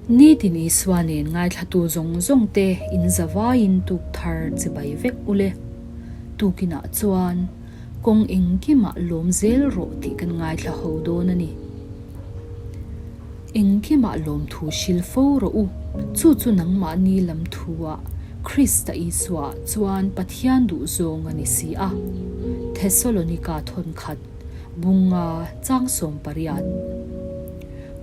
Nitin Isua nen ngaithlatu zawng zawng te in zavaiin tuk thar chibai vek ule. Tukinah chuan kawng engkimah lawm zel rawh tih kan ngaithla ho dawn a ni. Engkimah lawmthu hril fo rawh u, chu chu nangmahni lam thuah Krista Isuaah chuan Pathian duhzawng a ni si a. Thesalonika thawnkhat. Bunga chang 18.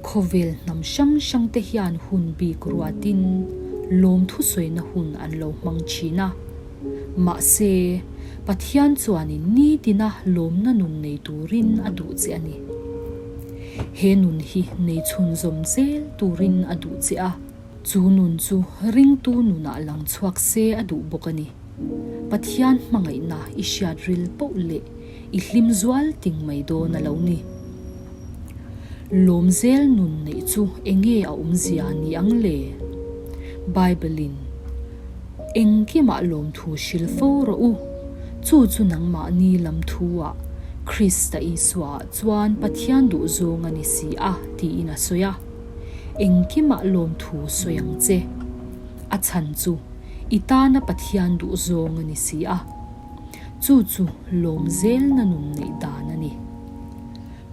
Khawvel hnam hrang hrang te hian hun bik ruatin lawmthu sawina hun an lo hmang thin a. Mahse, Pathian chuanin nitina lawmna nun nei turin a duh che a ni. He nun hi nei chhunzawm zel turin a duh che a. Chu nun chu ringtu nunah lang chhuak se a duh bawk a ni. Pathian hmangaihna i hriat ril poh leh i hlim zual ting mai dawn a lo ni. Lawm zel nun neih chu enge a awmzia ni ang le? Bible-in, Engkimah lawmthu hril fo rawh u, chu chu nangmahni lam thu-ah Krista Isua-ah chuan Pathian duhzawng a ni si a, tiin a sawi a. Engkimah lawmthu sawi ang che. A chhan chu i tana Pathian duhzawng a ni si a. Chu chu lawm zelna nun neih dan a ni.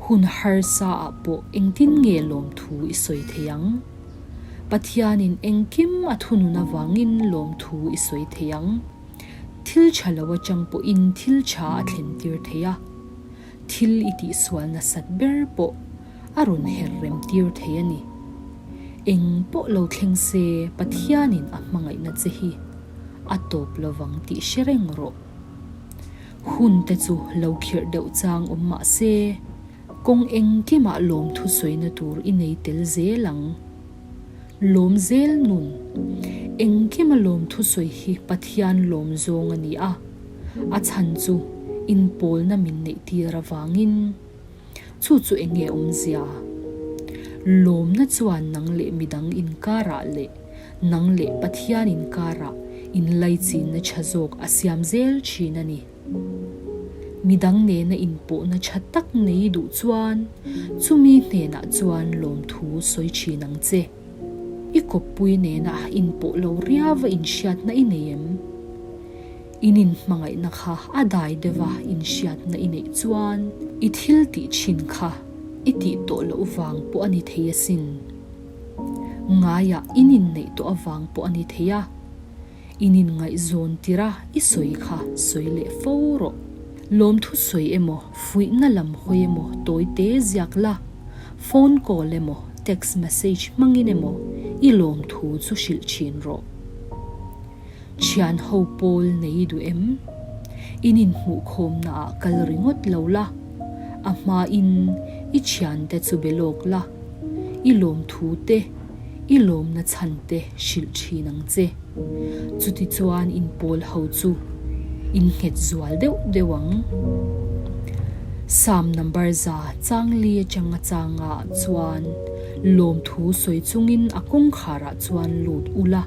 Hun harsa ah pawh engtin nge lawmthu i sawi thei ang? Pathianin engkim a thunun avangin lawmthu i sawi thei ang. Thil tha lo atang pawhin thil tha a thlen tir thei a. Thil i tihsual nasat ber pawh a rawn her rem tir thei a ni. Eng pawh lo thleng se Pathianin a hmangaihna che hi a tawp lovang tih hre reng rawh. Hun te chu lo khirh deuh chang awm mah se, kawng engkimah lawmthu sawina tur i nei tel zel ang. Lawm zel nun. Engkima lawmthu sawi hi Pathian lawm zawng a ni a, a chhan chu inpawlna min neih tir avangin. Chu chu enge awmzia? Lawmna chuan nang leh midang inkarah leh nang leh Pathian inkarah inlaichinna tha zawk a siam zel thin a ni. Midang nena inpawhna tha tak nei duh chuan chumi hnenah chuan lawmthu sawi thin ang che. I kawppui nena inpawh lo riava inhriatna i nei em? In inhmangaihna kha a dai deuh a inhriatna i neih chuan i thil tih thin kha i tih tawh loh vang pawh a ni thei asin. Ngaiah in inneih tawh avang pawh a ni thei a, in inngaihzawn tirh a i sawi kha sawi leh fo rawh. Lawmthu sawi emaw, fuihna lam hawi emaw tawi te ziak la, phone call emaw, text message hmangin emaw i lawmthu chu hrilh thin rawh. Thian ho pawl nei duh em? In inhmuhkhawmna ah kal ringawt lo la, a hma in i thian te chu be lawk la, i lawmthu te, i lawmna chhan te hrilh thin ang che. Chuti chuan in pawl ho chu in nghet zual deuh deuh ang. Psalm number 104 atanga changa chuan lawmthu sawi chungin a kawngkhar ah chuan lut ula.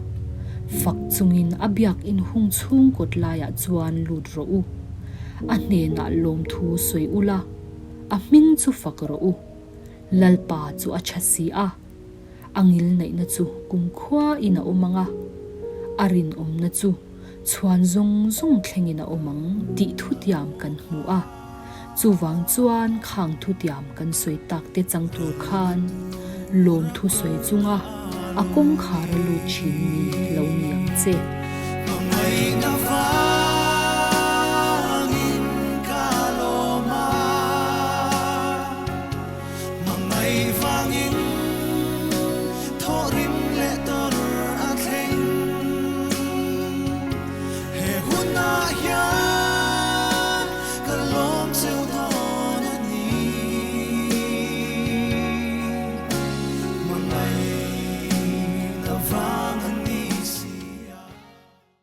Fak chungin a biakinn hung chhung kawt laiah chuan lut rawh u. A hnenah lawmthu sawi ula, a hming chu fak rawh u. Lalpa chu a tha si a, a ngilneihna chu kumkhua in a awm ang a, a rinawmna chu chhuan zawng zawng thlengin a awm ang tih thutiam kan hmu a. Chuvang chuan khang thutiam kan sawi tak te chang tur khan lawmthu sawi chunga a kawngkhar a lut thin mi lo ni ang che.